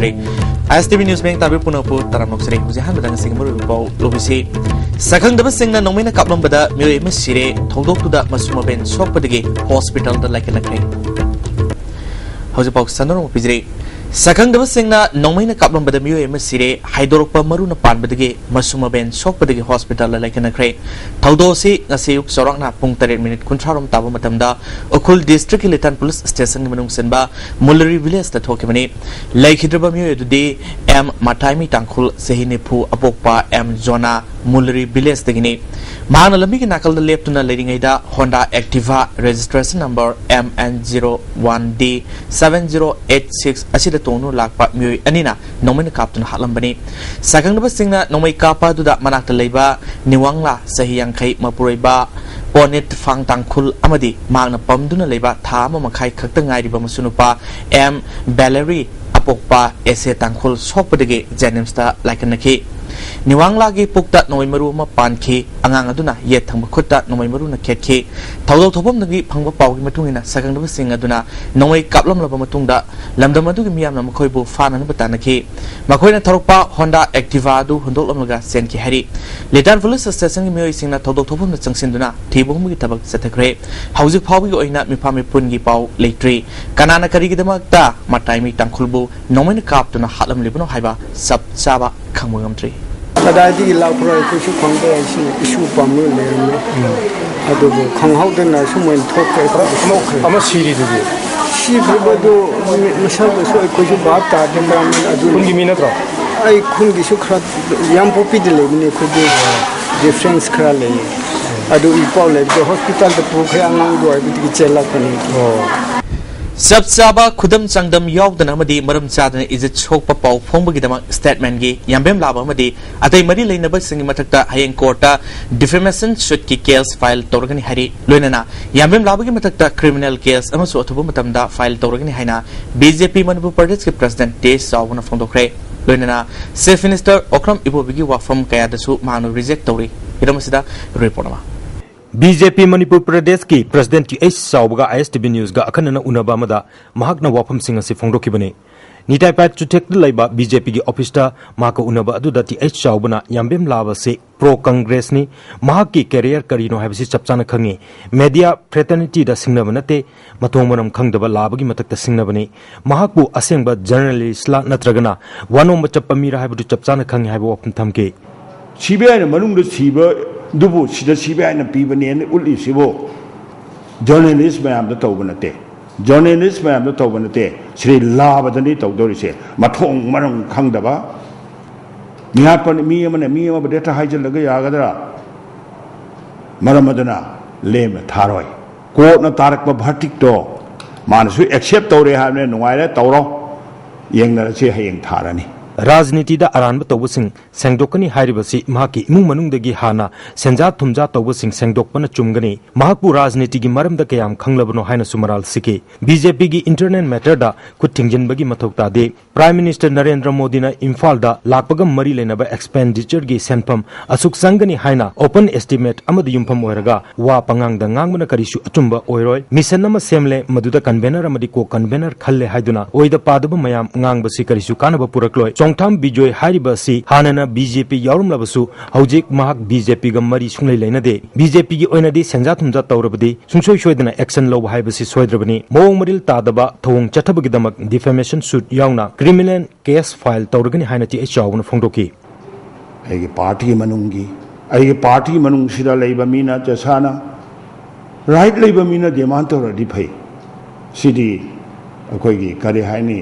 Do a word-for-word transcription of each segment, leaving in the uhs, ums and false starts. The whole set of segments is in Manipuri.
ꯑꯥꯏ ꯑꯦꯁ ꯇꯤ ꯚꯤ ꯅ꯭ꯌꯨꯁ ꯃꯤꯠꯌꯦꯡ ꯇꯥꯕꯤꯕ ꯄꯨꯝꯅꯃꯛꯄꯨ ꯇꯔꯥꯝꯅ ꯑꯣꯛꯆꯔꯤ꯫ ꯍꯧꯖꯤꯛ ꯑꯍꯥꯟꯕꯗ ꯉꯁꯤꯒꯤ ꯃꯔꯨꯑꯣꯏꯕ ꯄꯥꯎ ꯂꯧꯕꯤꯁꯤ꯫ ꯁꯛꯈꯪꯗꯕꯁꯤꯡꯅ ꯅꯣꯡꯃꯩꯅ ꯀꯥꯞꯂꯝꯕꯗ ꯃꯤꯑꯣꯏ ꯑꯃ ꯁꯤꯔꯦ꯫ ꯊꯧꯗꯣꯛꯇꯨꯗ ꯃꯁꯨ ꯃꯕꯦꯟ ꯁꯣꯛꯄꯗꯒꯤ ꯍꯣꯁꯄꯤꯇꯥꯜꯗ ꯂꯥꯏꯀꯠꯅꯈ꯭ꯔꯦ꯫ ꯍꯧꯖꯤꯛ ꯄꯥꯎ ꯁꯟꯗꯣꯛꯅ ꯄꯤꯖꯔꯤ꯫ ꯁꯛꯈꯪꯗꯕꯁꯤꯡꯅ ꯅꯣꯡꯃꯩꯅ ꯀꯥꯞꯂꯝꯕꯗ ꯃꯤꯑꯣꯏ ꯑꯃ ꯁꯤꯔꯦ꯫ ꯍꯥꯏꯗꯣꯔꯛꯄ ꯃꯔꯨꯅ ꯄꯥꯟꯕꯗꯒꯤ ꯃꯁꯨ ꯃꯕꯦꯟ ꯁꯣꯛꯄꯗꯒꯤ ꯍꯣꯁꯄꯤꯇꯥꯜꯗ ꯂꯥꯏꯀꯠꯅꯈ꯭ꯔꯦ꯫ ꯊꯧꯗꯣꯛ ꯑꯁꯤ ꯉꯁꯤ ꯑꯌꯨꯛ ꯆꯥꯎꯔꯥꯛꯅ ꯄꯨꯡ ꯇꯔꯦꯠ ꯃꯤꯅꯤꯠ ꯀꯨꯟꯊ꯭ꯔꯥ ꯔꯣꯝ ꯇꯥꯕ ꯃꯇꯝꯗ ꯎꯈ꯭ꯔꯨꯜ ꯗꯤꯁꯇ꯭ꯔꯤꯛꯀꯤ ꯂꯤꯇꯥꯟ ꯄꯨꯂꯤꯁ ꯁ꯭ꯇꯦꯁꯟꯒꯤ ꯃꯅꯨꯡ ꯆꯟꯕ ꯃꯨꯂꯔꯤ ꯚꯤꯂꯦꯖꯇ ꯊꯣꯛꯈꯤꯕꯅꯤ꯫ ꯂꯩꯈꯤꯗ꯭ꯔꯕ ꯃꯤꯑꯣꯏ ꯑꯗꯨꯗꯤ ꯑꯦꯝ ꯃꯇꯥꯏꯃꯤ ꯇꯥꯡꯈꯨꯜ, ꯆꯍꯤ ꯅꯤꯐꯨ, ꯑꯄꯣꯛꯄ ꯑꯦꯝ ꯖꯣꯅꯥ, ꯃꯨꯂꯔꯤ ꯚꯤꯂꯦꯖꯇꯒꯤꯅꯤ꯫ ꯃꯍꯥꯛꯅ ꯂꯝꯕꯤꯒꯤ ꯅꯥꯀꯜꯗ ꯂꯦꯞꯇꯨꯅ ꯂꯩꯔꯤꯉꯩꯗ Honda Activa registration number M N zero one D seven zero eight six ꯑꯁꯤꯗ ꯇꯣꯡꯗꯨꯅ ꯂꯥꯛꯄ ꯃꯤꯑꯣꯏ ꯑꯅꯤꯅ ꯅꯣꯡꯃꯩꯅ ꯀꯥꯞꯇꯨꯅ ꯍꯥꯠꯂꯝꯕꯅꯤ꯫ ꯁꯛꯈꯪꯗꯕꯁꯤꯡꯅ ꯅꯣꯡꯃꯩ ꯀꯥꯞꯄ ꯑꯗꯨꯗ ꯃꯅꯥꯛꯇ ꯂꯩꯕ ꯅꯤꯋꯥꯡꯂꯥ, ꯆꯍꯤ ꯌꯥꯡꯈꯩ, ꯃꯄꯨꯔꯣꯏꯕ ꯄꯣꯅꯤꯠ ꯐꯥꯡ ꯇꯥꯡꯈꯨꯜ ꯑꯃꯗꯤ ꯃꯍꯥꯛꯅ ꯄꯝꯗꯨꯅ ꯂꯩꯕ ꯊꯥ ꯑꯃ ꯃꯈꯥꯏ ꯈꯛꯇ ꯉꯥꯏꯔꯤꯕ ꯃꯁꯨꯅꯨꯄꯥ ꯑꯦꯝ ꯕꯦꯂꯦꯔꯤ, ꯑꯄꯣꯛꯄ ꯑꯦꯁ ꯑꯦ ꯇꯥꯡꯈꯨꯜ ꯁꯣꯛꯄꯗꯒꯤ ꯖꯦꯅꯤꯝꯁꯇ ꯂꯥꯏꯀꯠꯅꯈꯤ꯫ ꯅꯤꯋꯥꯡꯂꯥꯒꯤ ꯄꯨꯛꯇ ꯅꯣꯡꯃꯩ ꯃꯔꯨ ꯑꯃ ꯄꯥꯟꯈꯤ꯫ ꯑꯉꯥꯡ ꯑꯗꯨꯅ ꯌꯦꯠ ꯊꯪꯕ ꯈꯨꯠꯇ ꯅꯣꯡꯃꯩ ꯃꯔꯨꯅ ꯈꯦꯠꯈꯤ꯫ ꯊꯧꯗꯣꯛ ꯊꯣꯛꯐꯝꯗꯒꯤ ꯐꯪꯕ ꯄꯥꯎꯒꯤ ꯃꯇꯨꯡ ꯏꯟꯅ, ꯁꯛꯈꯪꯗꯕꯁꯤꯡ ꯑꯗꯨꯅ ꯅꯣꯡꯃꯩ ꯀꯥꯞꯂꯝꯂꯕ ꯃꯇꯨꯡꯗ ꯂꯝꯗꯝ ꯑꯗꯨꯒꯤ ꯃꯤꯌꯥꯝꯅ ꯃꯈꯣꯏꯕꯨ ꯐꯥꯅꯅꯕ ꯇꯥꯟꯅꯈꯤ꯫ ꯃꯈꯣꯏꯅ ꯊꯧꯔꯛꯄ Honda Activa ꯑꯗꯨ ꯍꯨꯟꯗꯣꯛꯂꯝꯂꯒ ꯆꯦꯟꯈꯤ ꯍꯥꯏꯔꯤ꯫ ꯂꯤꯇꯥꯟ ꯄꯨꯂꯤꯁ ꯁ꯭ꯇꯦꯁꯟꯒꯤ ꯃꯤꯑꯣꯏꯁꯤꯡꯅ ꯊꯧꯗꯣꯛ ꯊꯣꯛꯐꯝꯗ ꯆꯪꯁꯤꯟꯗꯨꯅ ꯊꯤꯕ ꯍꯨꯝꯕꯒꯤ ꯊꯕꯛ ꯆꯠꯊꯈ꯭ꯔꯦ꯫ ꯍꯧꯖꯤꯛ ꯐꯥꯎꯕꯒꯤ ꯑꯣꯏꯅ ꯃꯤꯐꯥ ꯃꯤꯄꯨꯟꯒꯤ ꯄꯥꯎ ꯂꯩꯇ꯭ꯔꯤ꯫ ꯀꯅꯥꯅ ꯀꯔꯤꯒꯤꯗꯃꯛꯇ ꯃꯇꯥꯏꯃꯤ ꯇꯥꯡꯈꯨꯜꯕꯨ ꯅꯣꯡꯃꯩꯅ ꯀꯥꯞꯇꯨꯅ ꯍꯥꯠꯂꯝꯂꯤꯕꯅꯣ ꯍꯥꯏꯕ ꯆꯞ ꯆꯥꯕ ꯈꯪꯕ ꯉꯝꯗ꯭ꯔꯤ꯫ ꯀꯗꯥꯏꯗꯒꯤ ꯂꯥꯛꯄ꯭ꯔꯣ ꯑꯩꯈꯣꯏꯁꯨ ꯈꯪꯗꯦ꯫ ꯑꯩꯁꯨ ꯏꯁꯨ ꯄꯥꯝꯂꯒ ꯂꯩꯔꯝꯃꯤ꯫ ꯑꯗꯨꯕꯨ ꯈꯪꯍꯧꯗꯅ ꯁꯨꯃꯥꯏꯅ ꯊꯣꯛꯈ꯭ꯔꯦ꯫ ꯑꯃ ꯁꯤꯔꯤꯗꯨꯗꯤ? ꯁꯤꯈ꯭ꯔꯕꯗꯨ ꯃꯁꯛꯇꯨꯁꯨ ꯑꯩꯈꯣꯏꯁꯨ ꯚꯥꯞ ꯇꯥꯗꯦ꯫ ꯀꯔꯝꯍꯥꯏꯅ ꯑꯗꯨ ꯈꯨꯟꯒꯤ ꯃꯤ ꯅꯠꯇ꯭ꯔꯣ? ꯑꯩ ꯈꯨꯟꯒꯤꯁꯨ ꯈꯔ ꯌꯥꯝ ꯄꯣꯛꯄꯤꯗ ꯂꯩꯕꯅꯤ ꯑꯩꯈꯣꯏꯗꯤ꯫ ꯗꯤꯐ꯭ꯔꯦꯟꯁ ꯈꯔ ꯂꯩꯌꯦ꯫ ꯑꯗꯨ ꯏ ꯄꯥꯎ ꯂꯩꯕꯗꯣ ꯍꯣꯁꯄꯤꯇꯥꯜꯗ ꯄꯨꯈ꯭ꯔꯦ, ꯑꯉꯥꯡꯗꯣ ꯍꯥꯏꯕꯗꯒꯤ ꯆꯦꯜꯂꯛꯄꯅꯤ꯫ ꯆꯞ ꯆꯥꯕ ꯈꯨꯗꯝ ꯆꯥꯡꯗꯝ ꯌꯥꯎꯗꯅ ꯑꯃꯗꯤ ꯃꯔꯝ ꯆꯥꯗꯅ ꯏꯖꯠ ꯁꯣꯛꯄ ꯄꯥꯎ ꯐꯣꯡꯕꯒꯤꯗꯃꯛ ꯁ꯭ꯇꯦꯠꯃꯦꯟꯒꯤ ꯌꯥꯝꯕꯦꯝ ꯂꯥꯕ ꯑꯃꯗꯤ ꯑꯇꯩ ꯃꯔꯤ ꯂꯩꯅꯕꯁꯤꯡꯒꯤ ꯃꯊꯛꯇ ꯍꯌꯦꯡ ꯀꯣꯔꯠꯇ ꯗꯤꯐꯦꯃꯦꯁꯟ ꯁꯨꯠꯀꯤ ꯀꯦꯁ ꯐꯥꯏꯜ ꯇꯧꯔꯒꯅꯤ ꯍꯥꯏꯔꯤ꯫ ꯂꯣꯏꯅꯅ ꯌꯥꯝꯕꯦꯝ ꯂꯥꯕꯒꯤ ꯃꯊꯛꯇ ꯀ꯭ꯔꯤꯃꯤꯅꯦꯜ ꯀꯦꯁ ꯑꯃꯁꯨ ꯑꯊꯨꯕ ꯃꯇꯝꯗ ꯐꯥꯏꯜ ꯇꯧꯔꯒꯅꯤ ꯍꯥꯏꯅ ꯕꯤ ꯖꯦ ꯄꯤ ꯃꯅꯤꯄꯨꯔ ꯄ꯭ꯔꯗꯦꯁꯀꯤ ꯄ꯭ꯔꯁꯤꯗꯦꯟꯠ ꯇꯤ ꯑꯦꯁ ꯆꯥꯎꯕꯅ ꯐꯣꯡꯗꯣꯛꯈ꯭ꯔꯦ꯫ ꯂꯣꯏꯅꯅ ꯆꯤꯐ ꯃꯤꯅꯤꯁꯇꯔ ꯑꯣꯀ꯭ꯔꯝ ꯏꯕꯣꯕꯤꯒꯤ ꯋꯥꯐꯝ ꯀꯌꯥꯗꯁꯨ ꯃꯍꯥꯛꯅ ꯔꯤꯖꯦꯛ ꯇꯧꯔꯤ꯫ ꯍꯤꯔꯝ ꯑꯁꯤꯗ ꯔꯤꯄꯣꯔꯠ ꯑꯃ꯫ ꯕꯤ ꯖꯦ ꯄꯤ ꯃꯅꯤꯄꯨꯔ ꯄ꯭ꯔꯗꯦꯁꯀꯤ ꯄ꯭ꯔꯁꯤꯗꯦꯟꯠ ꯇꯤ ꯑꯦꯁ ꯆꯥꯎꯕꯒ ꯑꯥꯏ ꯑꯦꯁ ꯇꯤ ꯚꯤ ꯅ꯭ꯌꯨꯁꯀ ꯑꯈꯟꯅꯅ ꯎꯅꯕ ꯑꯃꯗ ꯃꯍꯥꯛꯅ ꯋꯥꯐꯝꯁꯤꯡ ꯑꯁꯤ ꯐꯣꯡꯗꯣꯛꯈꯤꯕꯅꯤ꯫ ꯅꯤꯇꯥꯏ ꯄꯥꯏꯠ ꯆꯨꯊꯦꯛꯇ ꯂꯩꯕ ꯕꯤ ꯖꯦ ꯄꯤꯒꯤ ꯑꯣꯐꯤꯁꯇ ꯃꯍꯥꯛꯀ ꯎꯅꯕ ꯑꯗꯨꯗ ꯇꯤ ꯑꯩꯆ ꯆꯥꯎꯕꯅ ꯌꯥꯝꯕꯦꯝ ꯂꯥꯕ ꯑꯁꯤ ꯄ꯭ꯔꯣ ꯀꯪꯒ꯭ꯔꯦꯁꯅꯤ, ꯃꯍꯥꯛꯀꯤ ꯀꯦꯔꯤꯌꯔ ꯀꯔꯤꯅꯣ ꯍꯥꯏꯕꯁꯤ ꯆꯞ ꯆꯥꯅ ꯈꯪꯉꯤ, ꯃꯦꯗꯤꯌꯥ ꯐ꯭ꯔꯦꯇꯔꯅꯤꯇꯤꯗ ꯁꯤꯡꯅꯕ ꯅꯠꯇꯦ, ꯃꯊꯣꯡ ꯃꯔꯝ ꯈꯪꯗꯕ ꯂꯥꯕꯒꯤ ꯃꯊꯛꯇ ꯁꯤꯡꯅꯕꯅꯤ, ꯃꯍꯥꯛꯄꯨ ꯑꯁꯦꯡꯕ ꯖꯔꯅꯦꯂꯤꯁꯂꯥ ꯅꯠꯇ꯭ꯔꯒꯅ ꯋꯥ ꯅꯣꯝꯕ ꯆꯠꯄ ꯃꯤꯔꯥ ꯍꯥꯏꯕꯗꯨ ꯆꯞ ꯆꯥꯅ ꯈꯪꯉꯤ ꯍꯥꯏꯕ ꯋꯥꯐꯝ ꯊꯝꯈꯤ꯫ ꯁꯤ ꯕꯤ ꯑꯥꯏꯅ ꯃꯅꯨꯡꯗ ꯁꯤꯕꯗꯨꯕꯨ ꯁꯤꯗ ꯁꯤ ꯕꯤ ꯑꯥꯏꯅ ꯄꯤꯕꯅꯦꯅ ꯎꯠꯂꯤꯁꯤꯕꯨ ꯖꯔꯅꯦꯂꯤꯁ ꯃꯌꯥꯝꯗ ꯇꯧꯕ ꯅꯠꯇꯦ, ꯖꯔꯅꯦꯂꯤꯁ ꯃꯌꯥꯝꯗ ꯇꯧꯕ ꯅꯠꯇꯦ, ꯁ꯭ꯔꯤ ꯂꯥꯕꯗꯅꯤ ꯇꯧꯗꯧꯔꯤꯁꯦ꯫ ꯃꯊꯣꯡ ꯃꯔꯝ ꯈꯪꯗꯕ ꯃꯤꯍꯥꯠꯄ ꯃꯤ ꯑꯃꯅ ꯃꯤ ꯑꯃꯕꯨ ꯍꯦꯛꯇ ꯍꯥꯏꯖꯤꯜꯂꯒ ꯌꯥꯒꯗ꯭ꯔꯥ? ꯃꯔꯝ ꯑꯗꯨꯅ ꯂꯦꯝꯅ ꯊꯥꯔꯣꯏ꯫ ꯀꯣꯔꯠꯅ ꯇꯥꯔꯛꯄ ꯚꯔꯗꯤꯛꯇꯣ ꯃꯥꯅꯁꯨ ꯑꯦꯛꯁꯦꯞ ꯇꯧꯔꯦ ꯍꯥꯏꯕꯅꯤꯅ ꯅꯨꯡꯉꯥꯏꯔꯦ, ꯇꯧꯔꯣ, ꯌꯦꯡꯅꯔꯁꯤ, ꯍꯌꯦꯡ ꯊꯥꯔꯅꯤ꯫ ꯔꯥꯖꯅꯤꯇꯤꯗ ꯑꯔꯥꯟꯕ ꯇꯧꯕꯁꯤꯡ ꯁꯦꯡꯗꯣꯛꯀꯅꯤ ꯍꯥꯏꯔꯤꯕꯁꯤ ꯃꯍꯥꯛꯀꯤ ꯏꯃꯨꯡ ꯃꯅꯨꯡꯗꯒꯤ ꯍꯥꯟꯅ ꯁꯦꯟꯖꯥ ꯊꯨꯝꯖꯥ ꯇꯧꯕꯁꯤꯡ ꯁꯦꯡꯗꯣꯛꯄꯅ ꯆꯨꯝꯒꯅꯤ꯫ ꯃꯍꯥꯛꯄꯨ ꯔꯥꯖꯅꯤꯇꯤꯒꯤ ꯃꯔꯝꯗ ꯀꯌꯥꯝ ꯈꯪꯂꯕꯅꯣ ꯍꯥꯏꯅꯁꯨ ꯃꯔꯥꯜ ꯁꯤꯈꯤ꯫ ꯕꯤ ꯖꯦ ꯄꯤꯒꯤ ꯏꯟꯇꯔꯅꯦꯜ ꯃꯦꯇꯔꯗ ꯈꯨꯠ ꯊꯤꯡꯖꯤꯟꯕꯒꯤ ꯃꯊꯧ ꯇꯥꯗꯦ꯫ ꯄ꯭ꯔꯥꯏꯝ ꯃꯤꯅꯤꯁꯇꯔ ꯅꯔꯦꯟꯗ꯭ꯔ ꯃꯣꯗꯤꯅ ꯏꯝꯐꯥꯜꯗ ꯂꯥꯛꯄꯒ ꯃꯔꯤ ꯂꯩꯅꯕ ꯑꯦꯛꯁꯄꯦꯟꯗꯤꯆꯔꯒꯤ ꯁꯦꯟꯐꯝ ꯑꯁꯨꯛ ꯆꯪꯒꯅꯤ ꯍꯥꯏꯅ ꯑꯣꯄꯟ ꯑꯦꯁꯇꯤꯃꯦꯠ ꯑꯃꯗ ꯌꯨꯝꯐꯝ ꯑꯣꯏꯔꯒ ꯋꯥ ꯄꯉꯥꯡꯗ ꯉꯥꯡꯕꯅ ꯀꯔꯤꯁꯨ ꯑꯆꯨꯝꯕ ꯑꯣꯏꯔꯣꯏ꯫ ꯃꯤꯁꯟ ꯑꯃ ꯁꯦꯝꯂꯦ, ꯃꯗꯨꯗ ꯀꯟꯚꯦꯅꯔ ꯑꯃꯗꯤ ꯀꯣ ꯀꯟꯚꯦꯅꯔ ꯈꯜꯂꯦ ꯍꯥꯏꯗꯨꯅ ꯑꯣꯏꯗ ꯄꯥꯗꯕ ꯃꯌꯥꯝ ꯉꯥꯡꯕꯁꯤ ꯀꯔꯤꯁꯨ ꯀꯥꯟꯅꯕ ꯄꯨꯔꯛꯂꯣꯏ꯫ ꯆꯣꯡꯊꯥꯝ ꯕꯤꯖꯣꯏ ꯍꯥꯏꯔꯤꯕ ꯑꯁꯤ ꯍꯥꯟꯅꯅ ꯕꯤ ꯖꯦ ꯄꯤ ꯌꯥꯎꯔꯝꯂꯕꯁꯨ ꯍꯧꯖꯤꯛ ꯃꯍꯥꯛ ꯕꯤ ꯖꯦ ꯄꯤꯒ ꯃꯔꯤ ꯁꯨꯡꯂꯩ ꯂꯩꯅꯗꯦ꯫ ꯕꯤ ꯖꯦ ꯄꯤꯒꯤ ꯑꯣꯏꯅꯗꯤ ꯁꯦꯟꯖꯥ ꯊꯨꯝꯖꯥ ꯇꯧꯔꯕꯗꯤ ꯁꯨꯡꯁꯣꯏ ꯁꯣꯏꯗꯅ ꯑꯦꯛꯁꯟ ꯂꯧꯕ ꯍꯥꯏꯕꯁꯤ ꯁꯣꯏꯗ꯭ꯔꯕꯅꯤ꯫ ꯃꯑꯣꯡ ꯃꯔꯤꯜ ꯇꯥꯗꯕ ꯊꯧꯑꯣꯡ ꯆꯠꯊꯕꯒꯤꯗꯃꯛ ꯗꯤꯐꯦꯃꯦꯁꯟ ꯁꯨꯠ ꯌꯥꯎꯅ ꯀ꯭ꯔꯤꯃꯤꯅꯦꯜ ꯀꯦꯁ ꯐꯥꯏꯜ ꯇꯧꯔꯒꯅꯤ ꯍꯥꯏꯅ ꯇꯤ ꯑꯩꯆ ꯆꯥꯎꯕꯅ ꯐꯣꯡꯗꯣꯛꯈꯤ꯫ ꯑꯩꯒꯤ ꯄꯥꯔꯇꯤꯒꯤ ꯃꯅꯨꯡꯒꯤ, ꯑꯩꯒꯤ ꯄꯥꯔꯇꯤꯒꯤ ꯃꯅꯨꯡꯁꯤꯗ ꯂꯩꯕ ꯃꯤꯅ ꯆꯁꯥꯅ, ꯔꯥꯏꯠ ꯂꯩꯕ ꯃꯤꯅ ꯗꯤꯃꯥꯟ ꯇꯧꯔꯗꯤ ꯐꯩ꯫ ꯁꯤꯗꯤ ꯑꯩꯈꯣꯏꯒꯤ ꯀꯔꯤ ꯍꯥꯏꯅꯤ,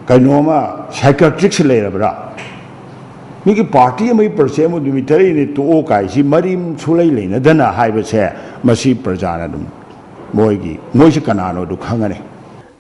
ꯀꯩꯅꯣꯝꯃ ꯁꯥꯏꯀ꯭ꯔꯦꯇꯤꯛꯁ ꯂꯩꯔꯕ꯭ꯔꯥ? ꯃꯤꯒꯤ ꯄꯥꯔꯇꯤ ꯑꯃꯒꯤ ꯄ꯭ꯔꯁꯤꯗꯦꯟ ꯑꯃ ꯅꯨꯃꯤꯠ ꯇꯔꯦꯠꯅꯤ ꯇꯣꯛꯑꯣ ꯀꯥꯏꯁꯤ ꯃꯔꯤ ꯁꯨꯡꯂꯩ ꯂꯩꯅꯗꯅ ꯍꯥꯏꯕꯁꯦ, ꯃꯁꯤ ꯄ꯭ꯔꯖꯥꯅ ꯑꯗꯨꯝ ꯃꯣꯏꯒꯤ, ꯃꯣꯏꯁꯤ ꯀꯅꯥꯅꯣꯗꯨ ꯈꯪꯉꯅꯤ꯫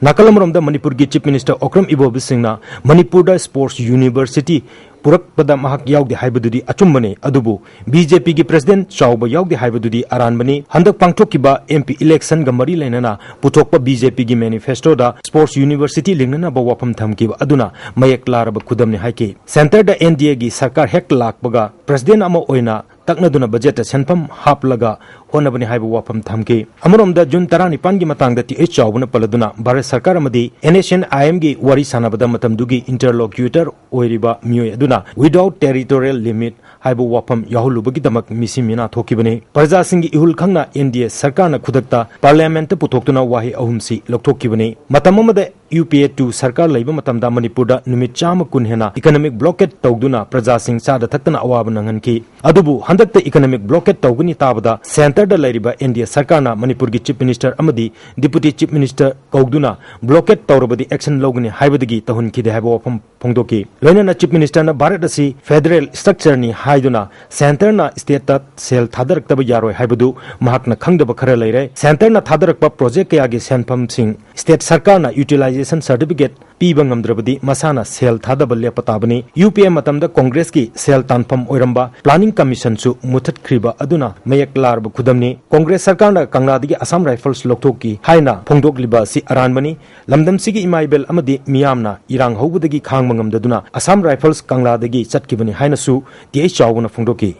ꯅꯥꯀꯜ ꯑꯃꯔꯣꯝꯗ ꯃꯅꯤꯄꯨꯔꯒꯤ ꯆꯤꯐ ꯃꯤꯅꯤꯁꯇꯔ ꯑꯣꯀ꯭ꯔꯝ ꯏꯕꯣꯕꯤ ꯁꯤꯡꯅ ꯃꯅꯤꯄꯨꯔꯗ ꯁ꯭ꯄꯣꯔꯠꯁ ꯌꯨꯅꯤꯚꯔꯁꯤꯇꯤ ꯄꯨꯔꯛꯄꯗ ꯃꯍꯥꯛ ꯌꯥꯎꯗꯦ ꯍꯥꯏꯕꯗꯨꯗꯤ ꯑꯆꯨꯝꯕꯅꯤ, ꯑꯗꯨꯕꯨ ꯕꯤ ꯖꯦ ꯄꯤꯒꯤ ꯄ꯭ꯔꯁꯤꯗꯦꯟ ꯆꯥꯎꯕ ꯌꯥꯎꯗꯦ ꯍꯥꯏꯕꯗꯨꯗꯤ ꯑꯔꯥꯟꯕꯅꯤ꯫ ꯍꯟꯗꯛ ꯄꯥꯡꯊꯣꯛꯈꯤꯕ ꯑꯦꯝ ꯄꯤ ꯏꯂꯦꯛꯁꯟꯒ ꯃꯔꯤ ꯂꯩꯅꯅ ꯄꯨꯊꯣꯛꯄ ꯕꯤ ꯖꯦ ꯄꯤꯒꯤ ꯃꯦꯅꯤꯐꯦꯁꯇꯣꯗ ꯁ꯭ꯄꯣꯔꯠꯁ ꯌꯨꯅꯤꯚꯔꯁꯤꯇꯤ ꯂꯤꯡꯅꯅꯕ ꯋꯥꯐꯝ ꯊꯝꯈꯤꯕ ꯑꯗꯨꯅ ꯃꯌꯦꯛ ꯂꯥꯔꯕ ꯈꯨꯗꯝꯅꯤ ꯍꯥꯏꯈꯤ꯫ ꯁꯦꯟꯇꯔꯗ ꯑꯦꯟ ꯗꯤ ꯑꯦꯒꯤ ꯁꯔꯀꯥꯔ ꯍꯦꯛ ꯂꯥꯛꯄꯒ ꯄ꯭ꯔꯁꯤꯗꯦꯟ ꯑꯃ ꯑꯣꯏꯅ ꯇꯛꯅꯗꯨꯅ ꯕꯖꯦꯠꯇ ꯁꯦꯟꯐꯝ ꯍꯥꯞꯂꯒ ꯍꯣꯠꯅꯕꯅꯤ ꯍꯥꯏꯕ ꯋꯥꯐꯝ ꯊꯝꯈꯤ꯫ ꯑꯃꯔꯣꯝꯗ ꯖꯨꯟ ꯇꯔꯥꯅꯤꯄꯥꯟꯒꯤ ꯃꯇꯥꯡꯗ ꯇꯤ ꯑꯩꯆ ꯆꯥꯎꯕꯅ ꯄꯜꯂꯗꯨꯅ ꯚꯥꯔꯠ ꯁꯔꯀꯥꯔ ꯑꯃꯗꯤ ꯑꯦꯟ ꯑꯦꯁ ꯑꯦꯟ ꯑꯥꯏ ꯑꯦꯝꯒꯤ ꯋꯥꯔꯤ ꯁꯥꯟꯅꯕꯗ ꯃꯇꯝꯗꯨꯒꯤ interlocutor ꯑꯣꯏꯔꯤꯕ ꯃꯤꯑꯣꯏ ꯑꯗꯨꯅ without territorial limit ꯍꯥꯏꯕ ꯋꯥꯐꯝ ꯌꯥꯎꯍꯜꯂꯨꯕꯒꯤꯗꯃꯛ ꯃꯤꯁꯤ ꯃꯤꯅꯥ ꯊꯣꯛꯈꯤꯕꯅꯤ꯫ ꯄ꯭ꯔꯖꯥꯁꯤꯡꯒꯤ ꯏꯍꯨꯜ ꯈꯪꯅ ꯑꯦꯟ ꯗꯤ ꯑꯦ ꯁꯔꯀꯥꯔꯅ ꯈꯨꯗꯛꯇ ꯄꯥꯔꯂꯤꯌꯥꯃꯦꯟꯠꯇ ꯄꯨꯊꯣꯛꯇꯨꯅ ꯋꯥꯍꯩ ꯑꯍꯨꯝꯁꯤ ꯂꯧꯊꯣꯛꯈꯤꯕꯅꯤ꯫ ꯃꯇꯝ ꯑꯃꯗ ꯌꯨ ꯄꯤ ꯑꯦ ꯇꯨ ꯁꯔꯀꯥꯔ ꯂꯩꯕ ꯃꯇꯝꯗ ꯃꯅꯤꯄꯨꯔꯗ ꯅꯨꯃꯤꯠ ꯆꯥꯝꯃ ꯀꯨꯟ ꯍꯦꯟꯅ economic blockade ꯇꯧꯗꯨꯅ ꯄ꯭ꯔꯖꯥꯁꯤꯡ ꯆꯥꯗ ꯊꯛꯇꯅ ꯑꯋꯥꯕ ꯅꯪꯍꯟꯈꯤ꯫ ꯑꯗꯨꯕꯨ ꯍꯟꯗꯛꯇ economic blockade ꯇꯧꯒꯅꯤ ꯇꯥꯕꯗ centreꯗ ꯂꯩꯔꯤꯕ ꯑꯦꯟ ꯗꯤ ꯑꯦ ꯁꯔꯀꯥꯔꯅ ꯃꯅꯤꯄꯨꯔꯒꯤ chief minister ꯑꯃꯗꯤ deputy chief minister ꯀꯧꯗꯨꯅ blockade ꯇꯧꯔꯕꯗꯤ action ꯂꯧꯒꯅꯤ ꯍꯥꯏꯕꯗꯒꯤ ꯇꯧꯍꯟꯈꯤꯗꯦ ꯍꯥꯏꯕ ꯋꯥꯐꯝ ꯐꯣꯡꯗꯣꯛꯈꯤ꯫ ꯂꯣꯏꯅꯅ chief ministerꯅ ꯚꯥꯔꯠ ꯑꯁꯤ federal structureꯅꯤ ꯍꯥꯏꯗꯨꯅ centreꯅ stateꯇ ꯁꯦꯜ ꯊꯥꯗꯔꯛꯇꯕ ꯌꯥꯔꯣꯏ ꯍꯥꯏꯕꯗꯨ ꯃꯍꯥꯛꯅ ꯈꯪꯗꯕ ꯈꯔ ꯂꯩꯔꯦ꯫ Centreꯅ ꯊꯥꯗꯔꯛꯄ project ꯀꯌꯥꯒꯤ ꯁꯦꯟꯐꯝꯁꯤꯡ state ꯁꯔꯀꯥꯔꯅ utilization certificate ꯄꯤꯕ ꯉꯝꯗ꯭ꯔꯕꯗꯤ ꯃꯁꯥꯅ ꯁꯦꯜ ꯊꯥꯗꯕ ꯂꯦꯞꯄ ꯇꯥꯕꯅꯤ꯫ ꯌꯨ ꯄꯤ ꯑꯦ ꯃꯇꯝꯗ ꯀꯣꯡꯒ꯭ꯔꯦꯁꯀꯤ ꯁꯦꯜ ꯇꯥꯟꯐꯝ ꯑꯣꯏꯔꯝꯕ planning commissionꯁꯨ ꯃꯨꯊꯠꯈ꯭ꯔꯤꯕ ꯑꯗꯨꯅ ꯃꯌꯦꯛ ꯂꯥꯔꯕ ꯈꯨꯗꯝꯅꯤ꯫ ꯀꯣꯡꯒ꯭ꯔꯦꯁ ꯁꯔꯀꯥꯔꯅ ꯀꯪꯂꯥꯗꯒꯤ ꯑꯁꯥꯝ ꯔꯥꯏꯐꯜꯁ ꯂꯧꯊꯣꯛꯈꯤ ꯍꯥꯏꯅ ꯐꯣꯡꯗꯣꯛꯂꯤꯕ ꯑꯁꯤ ꯑꯔꯥꯟꯕꯅꯤ꯫ ꯂꯝꯗꯝꯁꯤꯒꯤ ꯏꯃꯥ ꯏꯕꯦꯜ ꯑꯃꯗꯤ ꯃꯤꯌꯥꯝꯅ ꯏꯔꯥꯡ ꯍꯧꯕꯗꯒꯤ ꯈꯥꯡꯕ ꯉꯝꯗꯗꯨꯅ ꯑꯁꯥꯝ ꯔꯥꯏꯐꯜꯁ ꯀꯪꯂꯥꯗꯒꯤ ꯆꯠꯈꯤꯕꯅꯤ ꯍꯥꯏꯅꯁꯨ ꯇꯤ ꯑꯩꯆ ꯆꯥꯎꯕꯅ ꯐꯣꯡꯗꯣꯛꯈꯤ꯫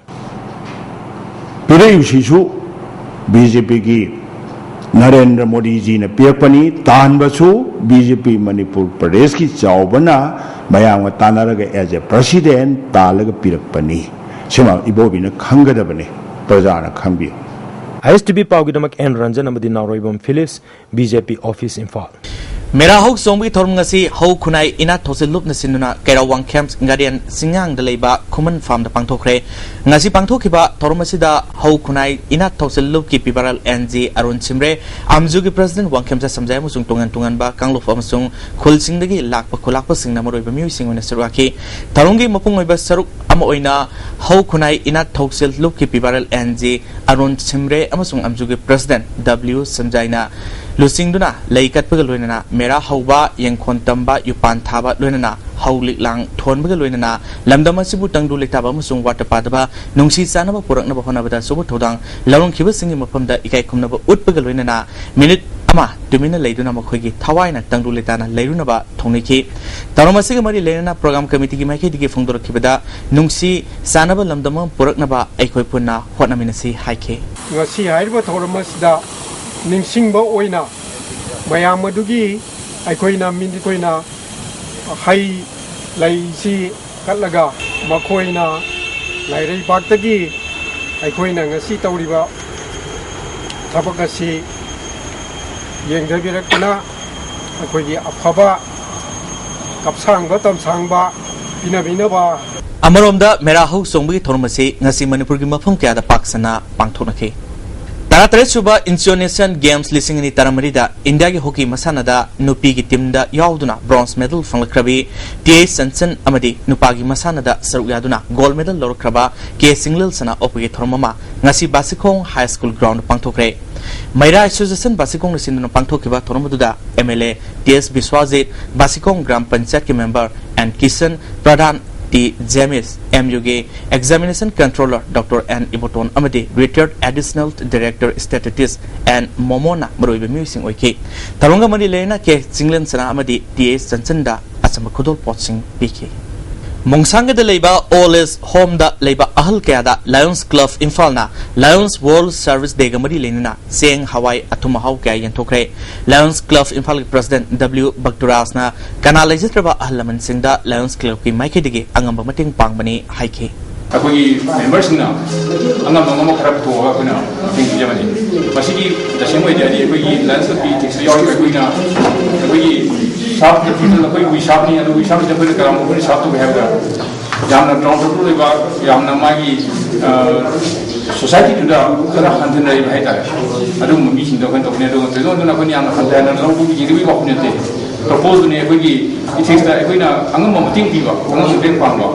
ꯄꯤꯔꯛꯏꯕꯁꯤꯁꯨ ꯕꯤ ꯖꯦ ꯄꯤꯒꯤ ꯅꯔꯦꯟꯗ꯭ꯔ ꯃꯣꯗꯤꯖꯤꯅ ꯄꯤꯔꯛꯄꯅꯤ, ꯇꯥꯍꯟꯕꯁꯨ ꯕꯤ ꯖꯦ ꯄꯤ ꯃꯅꯤꯄꯨꯔ ꯄ꯭ꯔꯗꯦꯁꯀꯤ ꯆꯥꯎꯕꯅ ꯃꯌꯥꯝꯒ ꯇꯥꯟꯅꯔꯒ as a president ꯇꯥꯜꯂꯒ ꯄꯤꯔꯛꯄꯅꯤ꯫ ꯁꯤꯃ ꯏꯕꯣꯕꯤꯅ ꯈꯪꯒꯗꯕꯅꯤ, ꯄ꯭ꯔꯖꯥꯅ ꯈꯪꯕꯤꯌꯨ꯫ ꯑꯥꯏ ꯑꯦꯁ ꯇꯤ ꯚꯤ ꯄꯥꯎꯒꯤꯗꯃꯛ ꯑꯦꯟ ꯔꯟꯖꯟ ꯑꯃꯗꯤ ꯅꯥꯎꯔꯣꯏꯕꯝ ꯐꯤꯂꯤꯞꯁ, ꯕꯤ ꯖꯦ ꯄꯤ office, ꯏꯝꯐꯥꯜ꯫ ꯃꯦꯔꯥ ꯍꯧ ꯆꯣꯡꯕꯒꯤ ꯊꯧꯔꯝ ꯉꯁꯤ ꯍꯧ ꯈꯨꯟꯅꯥꯏ ꯏꯅꯥꯠ ꯊꯧꯁꯤꯜ ꯂꯨꯞꯅ ꯁꯤꯟꯗꯨꯅ ꯀꯩꯔꯥꯎ ꯋꯥꯡꯈꯦꯝ ꯒꯥꯔꯗꯦꯟ ꯆꯤꯡꯌꯥꯡꯗ ꯂꯩꯕ ꯈꯨꯃꯟ ꯐꯥꯝꯗ ꯄꯥꯡꯊꯣꯛꯈ꯭ꯔꯦ꯫ ꯉꯁꯤ ꯄꯥꯡꯊꯣꯛꯈꯤꯕ ꯊꯧꯔꯝ ꯑꯁꯤꯗ ꯍꯧ ꯈꯨꯟꯅꯥꯏ ꯏꯅꯥꯠ ꯊꯧꯁꯤꯜ ꯂꯨꯞꯀꯤ ꯄꯤꯕꯥꯔꯦꯜ and G Arun ꯁꯤꯝꯔꯦ, ꯑꯝꯖꯨꯒꯤ president Wangkhemcha ꯁꯝꯖꯥꯏ ꯑꯃꯁꯨꯡ ꯇꯣꯉꯥꯟ ꯇꯣꯉꯥꯟꯕ ꯀꯥꯡꯂꯨꯞ ꯑꯃꯁꯨꯡ ꯈꯨꯜꯁꯤꯡꯗꯒꯤ ꯂꯥꯛꯄ ꯈꯨꯂꯥꯛꯄꯁꯤꯡꯅ ꯃꯔꯨꯑꯣꯏꯕ ꯃꯤꯑꯣꯏꯁꯤꯡ ꯑꯣꯏꯅ ꯁꯔꯨꯛ ꯌꯥꯈꯤ꯫ ꯊꯧꯔꯝꯒꯤ ꯃꯄꯨꯡ ꯑꯣꯏꯕ ꯁꯔꯨꯛ ꯑꯃ ꯑꯣꯏꯅ ꯍꯧ ꯈꯨꯟꯅꯥꯏ ꯏꯅꯥꯠ ꯊꯧꯁꯤꯜ ꯂꯨꯞꯀꯤ ꯄꯤꯕꯥꯔꯦꯜ ꯑꯦꯟ ꯖꯤ ꯑꯔꯨꯟ ꯁꯤꯝꯔꯦ ꯑꯃꯁꯨꯡ ꯑꯝꯖꯨꯒꯤ president ꯗꯕ꯭ꯂꯤꯎ ꯁꯝꯖꯥꯏꯅ ꯂꯨꯆꯤꯡꯗꯨꯅ ꯂꯩ ꯀꯠꯄꯒ ꯂꯣꯏꯅꯅ ꯃꯦꯔꯥ ꯍꯧꯕ, ꯌꯦꯡꯈꯣꯟ ꯇꯝꯕ, ꯌꯨꯄꯥꯟ ꯊꯥꯕ ꯂꯣꯏꯅꯅ ꯍꯧ ꯂꯤꯛꯂꯥꯡ ꯊꯣꯟꯕꯒ ꯂꯣꯏꯅꯅ ꯂꯝꯗꯝ ꯑꯁꯤꯕꯨ ꯇꯪꯗꯨ ꯂꯩꯇꯥꯕ ꯑꯃꯁꯨꯡ ꯋꯥꯠꯇ ꯄꯥꯗꯕ ꯅꯨꯡꯁꯤ ꯆꯥꯟꯅꯕ ꯄꯨꯔꯛꯅꯕ ꯍꯣꯠꯅꯕꯗ ꯑꯆꯧꯕ ꯊꯧꯗꯥꯡ ꯂꯧꯔꯝꯈꯤꯕꯁꯤꯡꯒꯤ ꯃꯐꯝꯗ ꯏꯀꯥꯏ ꯈꯨꯝꯅꯕ ꯎꯠꯄꯒ ꯂꯣꯏꯅꯅ minute ꯑꯃ ꯇꯨꯃꯤꯟꯅ ꯂꯩꯗꯨꯅ ꯃꯈꯣꯏꯒꯤ ꯊꯋꯥꯏꯅ ꯇꯪꯗꯨ ꯂꯩꯇꯥꯅ ꯂꯩꯔꯨꯅꯕ ꯊꯧꯅꯤꯈꯤ꯫ ꯊꯧꯔꯝ ꯑꯁꯤꯒꯤ ꯃꯔꯤ ꯂꯩꯅꯅ program committee ꯒꯤ ꯃꯥꯏꯀꯩꯗꯒꯤ ꯐꯣꯡꯗꯣꯔꯛꯈꯤꯕꯗ, ꯅꯨꯡꯁꯤ ꯆꯥꯟꯅꯕ ꯂꯝꯗꯝ ꯑꯃ ꯄꯨꯔꯛꯅꯕ ꯑꯩꯈꯣꯏ ꯄꯨꯟꯅ ꯍꯣꯠꯅꯃꯤꯟꯅꯁꯤ ꯍꯥꯏꯈꯤ꯫ ꯉꯁꯤ ꯍꯥꯏꯔꯤꯕ ꯊꯧꯔꯝ ꯑꯁꯤꯗ ꯅꯤꯡꯁꯤꯡꯕ ꯑꯣꯏꯅ ꯃꯌꯥꯝ ꯑꯗꯨꯒꯤ ꯑꯩꯈꯣꯏꯅ ꯃꯤꯠ ꯑꯩꯈꯣꯏꯅ ꯍꯩ ꯂꯩꯁꯤ ꯀꯠꯂꯒ ꯃꯈꯣꯏꯅ ꯂꯥꯏꯔꯩꯕꯥꯛꯇꯒꯤ ꯑꯩꯈꯣꯏꯅ ꯉꯁꯤ ꯇꯧꯔꯤꯕ ꯊꯕꯛ ꯑꯁꯤ ꯌꯦꯡꯊꯕꯤꯔꯛꯇꯨꯅ ꯑꯩꯈꯣꯏꯒꯤ ꯑꯐꯕ ꯀꯞꯁꯥꯡꯕ ꯇꯝꯁꯥꯡꯕ ꯄꯤꯅꯕꯤꯅꯕ꯫ ꯑꯃꯔꯣꯝꯗ ꯃꯦꯔꯥ ꯍꯧ ꯆꯣꯡꯕꯒꯤ ꯊꯧꯔꯝ ꯑꯁꯤ ꯉꯁꯤ ꯃꯅꯤꯄꯨꯔꯒꯤ ꯃꯐꯝ ꯀꯌꯥꯗ ꯄꯥꯛ ꯁꯟꯅ ꯄꯥꯡꯊꯣꯛꯅꯈꯤ꯫ ꯇꯔꯥꯇꯔꯦꯠ ꯁꯨꯕ Indonesia Games ꯂꯤꯁꯤꯡ ꯑꯅꯤ ꯇꯔꯥꯃꯔꯤꯗ ꯏꯟꯗꯤꯌꯥꯒꯤ ꯍꯣꯀꯤ ꯃꯁꯥꯟꯅꯗ ꯅꯨꯄꯤꯒꯤ ꯇꯤꯝꯗ ꯌꯥꯎꯗꯨꯅ bronze medal ꯐꯪꯂꯛꯈ꯭ꯔꯕꯤ T H Chanchan ꯑꯃꯗꯤ ꯅꯨꯄꯥꯒꯤ ꯃꯁꯥꯟꯅꯗ ꯁꯔꯨꯛ ꯌꯥꯗꯨꯅ gold medal ꯂꯧꯔꯛꯈ꯭ꯔꯕ ꯀꯦ ꯆꯤꯡꯂꯦꯜ ꯁꯅꯥ ꯑꯣꯛꯄꯒꯤ ꯊꯧꯔꯝ ꯑꯃ ꯉꯁꯤ ꯕꯥꯁꯤꯈꯣꯡ High School ground ꯗ ꯄꯥꯡꯊꯣꯛꯈ꯭ꯔꯦ꯫ ꯃꯩꯔꯥ Association ꯕꯥꯁꯤꯈꯣꯡꯅ ꯁꯤꯟꯗꯨꯅ ꯄꯥꯡꯊꯣꯛꯈꯤꯕ ꯊꯧꯔꯝ ꯑꯗꯨꯗ M L A T S Biswajit, Basikhong gram ꯄꯟꯆꯥꯌꯠꯀꯤ member N Kishan, pradhan T James, M ꯌꯨꯒꯤ examination controller doctor N Iboton ꯑꯃꯗꯤ retired additional director statistics N ꯃꯣꯃꯣꯅ ꯃꯔꯨꯑꯣꯏꯕ ꯃꯤꯑꯣꯏꯁꯤꯡ ꯑꯣꯏꯈꯤ꯫ ꯊꯧꯔꯝꯒ ꯃꯔꯤ ꯂꯩꯅꯅ ꯀꯦ ꯆꯤꯡꯂꯦꯟ ꯁꯅꯥ ꯑꯃꯗꯤ ꯇꯤ ꯑꯩꯆ ꯆꯟꯆꯟꯗ ꯑꯆꯝꯕ ꯈꯨꯗꯣꯜꯄꯣꯠꯁꯤꯡ ꯄꯤꯈꯤ꯫ ꯃꯣꯡꯁꯥꯡꯒꯗ ꯂꯩꯕ Old Age Home ꯗ ꯂꯩꯕ ꯑꯍꯜ ꯀꯌꯥꯗ Lions Club ꯏꯝꯐꯥꯜꯅ Lions World Service Day ꯒ ꯃꯔꯤ ꯂꯩꯅꯅ ꯆꯦꯡ, ꯍꯋꯥꯏ, ꯑꯊꯨꯝ ꯑꯍꯥꯎ ꯀꯌꯥ ꯌꯦꯟꯊꯣꯛꯈ꯭ꯔꯦ꯫ Lions Club ꯏꯝꯐꯥꯜꯒꯤ president ꯗꯕ꯭ꯂꯤꯎ ꯚꯛꯇꯨꯔꯥꯖꯅ ꯀꯅꯥ ꯂꯩꯖꯗ꯭ꯔꯕ ꯑꯍꯜ ꯂꯃꯟꯁꯤꯡꯗ Lions Club ꯀꯤ ꯃꯥꯏꯀꯩꯗꯒꯤ ꯑꯉꯝꯕ ꯃꯇꯦꯡ ꯄꯥꯡꯕꯅꯤ ꯍꯥꯏꯈꯤ꯫ ꯑꯩꯈꯣꯏꯒꯤ member ꯁꯤꯡꯅ ꯑꯉꯝ ꯑꯉꯝꯕ ꯈꯔ ꯄꯨꯊꯣꯛꯑꯒ ꯑꯩꯈꯣꯏꯅ ꯃꯇꯦꯡ ꯄꯤꯖꯕꯅꯤ꯫ ꯃꯁꯤꯒꯤ ꯇꯁꯦꯡꯕ ꯑꯣꯏꯗꯤ ꯍꯥꯏꯗꯤ ꯑꯩꯈꯣꯏꯒꯤ Lions Club ꯀꯤ ethics ꯇ ꯌꯥꯎꯔꯤꯕ ꯑꯩꯈꯣꯏꯅ ꯑꯩꯈꯣꯏꯒꯤ staff ꯇ ꯑꯩꯈꯣꯏ we shop ꯅꯤ, ꯑꯗꯨ we shop ꯁꯤꯗ ꯑꯩꯈꯣꯏꯅ ꯀꯔꯝꯕ ꯑꯩꯈꯣꯏꯅ serve ꯇꯧꯒꯦ ꯍꯥꯏꯕꯗ ꯌꯥꯝꯅ ground level ꯑꯣꯏꯕ, ꯌꯥꯝꯅ ꯃꯥꯒꯤ, ꯑ, society ꯗꯨꯗ ꯈꯔ ꯍꯟꯊꯅ ꯂꯩꯕ ꯍꯥꯏꯇꯥꯔꯦ꯫ ꯑꯗꯨꯒꯨꯝꯕ ꯃꯤꯁꯤꯡꯗꯣ ꯑꯩꯈꯣꯏꯅ ꯇꯧꯕꯅꯤ꯫ ꯑꯗꯨꯒ ꯊꯣꯏꯗꯣꯛ ꯍꯦꯟꯗꯣꯛꯅ ꯑꯩꯈꯣꯏꯅ ꯌꯥꯝꯅ ꯍꯟꯊꯅ ꯂꯧꯕꯒꯤ ꯌꯦꯡꯕꯒꯤ ꯋꯥꯐꯝ ꯅꯠꯇꯦ꯫ Propose ꯇꯨꯅꯤ ꯑꯩꯈꯣꯏꯒꯤ ethics ꯇ ꯑꯩꯈꯣꯏꯅ ꯑꯉꯝꯕ ꯃꯇꯦꯡ ꯄꯤꯕ, ꯑꯉꯝꯕ ꯃꯇꯦꯡ ꯄꯥꯡꯕ꯫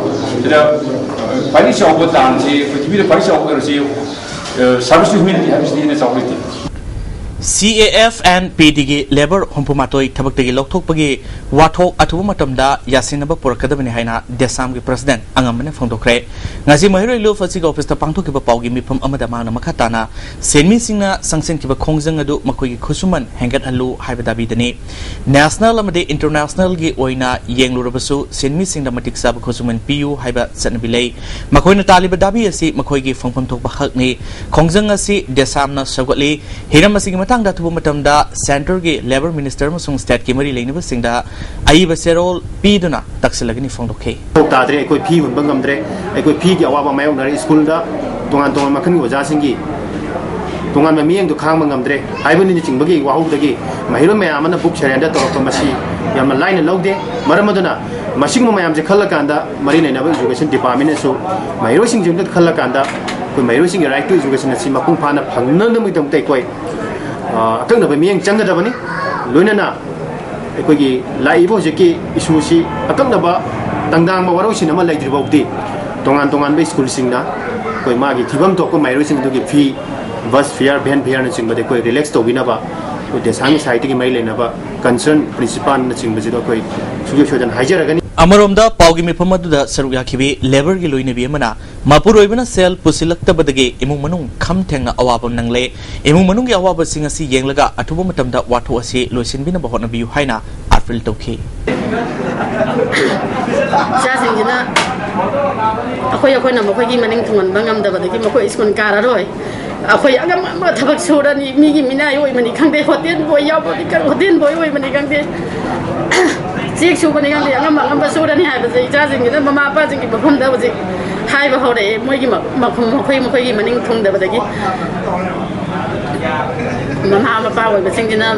ꯁꯤꯗ, ꯑ, ꯈ꯭ꯋꯥꯏꯗꯒꯤ ꯆꯥꯎꯕ ꯗꯥꯟꯁꯤ ꯄ꯭ꯔꯤꯊꯤꯕꯤꯗ ꯈ꯭ꯋꯥꯏꯗꯒꯤ ꯆꯥꯎꯕ ꯑꯣꯏꯔꯁꯤ, ꯑ, service to humanity ꯍꯥꯏꯕꯁꯤꯗꯤ ꯍꯦꯟꯅ ꯆꯥꯎꯕ ꯂꯩꯇꯦ꯫ C A F and P D ꯒꯤ labour ꯍꯨꯝꯐꯨ ꯃꯥꯊꯣꯏ ꯊꯕꯛꯇꯒꯤ ꯂꯧꯊꯣꯛꯄꯒꯤ ꯋꯥꯊꯣꯛ ꯑꯊꯨꯕ ꯃꯇꯝꯗ ꯌꯥꯁꯤꯟꯅꯕ ꯄꯨꯔꯛꯀꯗꯕꯅꯤ ꯍꯥꯏꯅ ꯗꯦꯁꯥꯝꯒꯤ president ꯑꯉꯝꯕꯅ ꯐꯣꯡꯗꯣꯛꯈ꯭ꯔꯦ꯫ ꯉꯁꯤ ꯃꯍꯩꯔꯣꯏ ꯂꯨꯞ ꯑꯁꯤꯒꯤ office ꯇ ꯄꯥꯡꯊꯣꯛꯈꯤꯕ ꯄꯥꯎꯒꯤ ꯃꯤꯐꯝ ꯑꯃꯗ ꯃꯍꯥꯛꯅ ꯃꯈꯥ ꯇꯥꯅ ꯁꯦꯟꯃꯤꯁꯤꯡꯅ ꯆꯪꯁꯤꯟꯈꯤꯕ ꯈꯣꯡꯖꯪ ꯑꯗꯨ ꯃꯈꯣꯏꯒꯤ ꯈꯨꯠꯁꯨꯃꯟ ꯍꯦꯟꯒꯠꯍꯜꯂꯨ ꯍꯥꯏꯕ ꯗꯥꯕꯤꯗꯅꯤ꯫ National ꯑꯃꯗꯤ international ꯒꯤ ꯑꯣꯏꯅ ꯌꯦꯡꯂꯨꯔꯕꯁꯨ ꯁꯦꯟꯃꯤꯁꯤꯡꯗ ꯃꯇꯤꯛ ꯆꯥꯕ ꯈꯨꯠꯁꯨꯃꯟ ꯄꯤꯌꯨ ꯍꯥꯏꯕ ꯆꯠꯅꯕꯤ ꯂꯩ꯫ ꯃꯈꯣꯏꯅ ꯇꯥꯜꯂꯤꯕ ꯗꯥꯕꯤ ꯑꯁꯤ ꯃꯈꯣꯏꯒꯤ ꯐꯪꯐꯝ ꯊꯣꯛꯄ ꯍꯛꯅꯤ꯫ ꯈꯣꯡꯖꯪ ꯑꯁꯤ ꯗꯦꯁꯥꯝꯅ ꯁꯧꯒꯠꯂꯤ꯫ ꯍꯤꯔꯝ ꯑꯁꯤꯒꯤ ꯃꯇꯥꯡꯗ ꯑꯊꯨꯕ ꯃꯇꯝꯗ centre ꯒꯤ labour minister ꯑꯃꯁꯨꯡ state ꯀꯤ ꯃꯔꯤ ꯂꯩꯅꯕꯁꯤꯡꯗ ꯑꯏꯕ ꯆꯦꯔꯣꯜ ꯄꯤꯗꯨꯅ ꯇꯛꯁꯤꯜꯂꯒꯅꯤ ꯐꯣꯡꯗꯣꯛꯈꯤ꯫ ꯊꯣꯛ ꯇꯥꯗ꯭ꯔꯦ, ꯑꯩꯈꯣꯏ ꯐꯤ ꯍꯨꯟꯕ ꯉꯝꯗ꯭ꯔꯦ, ꯑꯩꯈꯣꯏ ꯐꯤꯒꯤ ꯑꯋꯥꯕ ꯃꯥꯌꯣꯛꯅꯔꯦ꯫ ꯁ꯭ꯀꯨꯜꯗ ꯇꯣꯉꯥꯟ ꯇꯣꯉꯥꯟꯕ ꯃꯈꯜꯒꯤ ꯑꯣꯖꯥꯁꯤꯡꯒꯤ ꯇꯣꯉꯥꯟꯕ ꯃꯤꯠꯌꯦꯡꯗꯨ ꯈꯥꯡꯕ ꯉꯝꯗ꯭ꯔꯦ ꯍꯥꯏꯕꯅꯆꯤꯡꯕꯒꯤ ꯋꯥꯍꯧꯗꯒꯤ ꯃꯍꯩꯔꯣꯏ ꯃꯌꯥꯝ ꯑꯃꯅ book surrender ꯇꯧꯔꯛꯄ, ꯃꯁꯤ ꯌꯥꯝꯅ ꯂꯥꯏꯅ ꯂꯧꯗꯦ꯫ ꯃꯔꯝ ꯑꯗꯨꯅ ꯃꯁꯤꯒꯨꯝꯕ ꯃꯌꯥꯝꯁꯦ ꯈꯜꯂꯀꯥꯟꯗ ꯃꯔꯤ ꯂꯩꯅꯕ education department ꯅꯁꯨ ꯃꯍꯩꯔꯣꯏꯁꯤꯡꯁꯤꯃꯇ ꯈꯜꯂꯀꯥꯟꯗ ꯑꯩꯈꯣꯏ ꯃꯍꯩꯔꯣꯏꯁꯤꯡꯒꯤ right to education ꯑꯁꯤ ꯃꯄꯨꯡ ꯐꯥꯅ ꯐꯪꯅꯅꯕꯒꯤꯗꯃꯛꯇ ꯑꯩꯈꯣꯏ, ꯑ, ꯑꯀꯛꯅꯕ ꯃꯤꯠꯌꯦꯡ ꯆꯪꯒꯗꯕꯅꯤ꯫ ꯂꯣꯏꯅꯅ ꯑꯩꯈꯣꯏꯒꯤ ꯂꯥꯛꯏꯕ ꯍꯧꯖꯤꯛꯀꯤ issue ꯁꯤ ꯑꯀꯛꯅꯕ ꯇꯪꯗꯥꯡꯕ ꯋꯥꯔꯣꯏꯁꯤꯟ ꯑꯃ ꯂꯩꯇ꯭ꯔꯤ ꯐꯥꯎꯗꯤ ꯇꯣꯉꯥꯟ ꯇꯣꯉꯥꯟꯕ ꯁ꯭ꯀꯨꯜ ꯁꯤꯡꯅ ꯑꯩꯈꯣꯏ ꯃꯥꯒꯤ ꯊꯤꯐꯝ ꯊꯣꯛꯄ ꯃꯍꯩꯔꯣꯏꯁꯤꯡ ꯑꯗꯨꯒꯤ fee, bus fare, van fare ꯅꯆꯤꯡꯕꯗꯤ ꯑꯩꯈꯣꯏ relax ꯇꯧꯕꯤꯅꯕ, ꯑꯩꯈꯣꯏ ꯗꯦꯁꯥꯝꯒꯤ side ꯇꯒꯤ ꯃꯔꯤ ꯂꯩꯅꯕ concern principal ꯅꯆꯤꯡꯕꯁꯤꯗ ꯑꯩꯈꯣꯏ ꯁꯨꯡꯁꯣꯏ ꯁꯣꯏꯗꯅ ꯍꯥꯏꯖꯔꯒꯅꯤ꯫ ꯑꯃꯔꯣꯝꯗ ꯄꯥꯎꯒꯤ ꯃꯤꯐꯝ ꯑꯗꯨꯗ ꯁꯔꯨꯛ ꯌꯥꯈꯤꯕꯤ labour ꯒꯤ ꯂꯣꯏꯅꯕꯤ ꯑꯃꯅ ꯃꯄꯨꯔꯣꯏꯕꯅ ꯁꯦꯜ ꯄꯨꯁꯤꯜꯂꯛꯇꯕꯗꯒꯤ ꯏꯃꯨꯡ ꯃꯅꯨꯡ ꯈꯝ ꯊꯦꯡꯅ ꯑꯋꯥꯕ ꯅꯪꯂꯦ꯫ ꯏꯃꯨꯡ ꯃꯅꯨꯡꯒꯤ ꯑꯋꯥꯕꯁꯤꯡ ꯑꯁꯤ ꯌꯦꯡꯂꯒ ꯑꯊꯨꯕ ꯃꯇꯝꯗ ꯋꯥꯊꯣꯛ ꯑꯁꯤ ꯂꯣꯏꯁꯤꯟꯕꯤꯅꯕ ꯍꯣꯠꯅꯕꯤꯌꯨ ꯍꯥꯏꯅ appeal ꯇꯧꯈꯤ꯫ ꯏꯆꯥꯁꯤꯡꯁꯤꯅ ꯑꯩꯈꯣꯏ, ꯑꯩꯈꯣꯏꯅ ꯃꯈꯣꯏꯒꯤ ꯃꯅꯤꯡ ꯊꯨꯡꯍꯟꯕ ꯉꯝꯗꯕꯗꯒꯤ ꯃꯈꯣꯏ ꯁ꯭ꯀꯨꯜ ꯀꯥꯔꯔꯣꯏ꯫ ꯑꯩꯈꯣꯏ ꯑꯉꯝ ꯑꯉꯝꯕ ꯊꯕꯛ ꯁꯨꯔꯅꯤ, ꯃꯤꯒꯤ ꯃꯤꯅꯥꯏ ꯑꯣꯏꯕꯅꯤ ꯈꯪꯗꯦ, ꯍꯣꯇꯦꯜ ꯕꯣꯏ ꯌꯥꯎꯕꯅꯤ ꯈꯪ-, ꯍꯣꯇꯦꯜ ꯕꯣꯏ ꯑꯣꯏꯕꯅꯤ ꯈꯪꯗꯦ, ꯆꯦꯛ ꯁꯨꯕꯅꯤ ꯈꯪꯗꯦ, ꯑꯉꯝ ꯑꯉꯝꯕ ꯁꯨꯔꯅꯤ ꯍꯥꯏꯕꯁꯦ ꯏꯆꯥꯁꯤꯡꯁꯤꯅ ꯃꯃꯥ ꯃꯄꯥꯁꯤꯡꯒꯤ ꯃꯐꯝꯗ ꯍꯧꯖꯤꯛ ꯍꯥꯏꯕ ꯍꯧꯔꯛꯑꯦ꯫ ꯃꯣꯏꯒꯤ ꯃ-, ꯃꯈꯣꯡ, ꯃꯈꯣꯏ, ꯃꯈꯣꯏꯒꯤ ꯃꯅꯤꯡ ꯊꯨꯡꯗꯕꯗꯒꯤ ꯃꯃꯥ ꯃꯄꯥ ꯑꯣꯏꯕꯁꯤꯡꯁꯤꯅ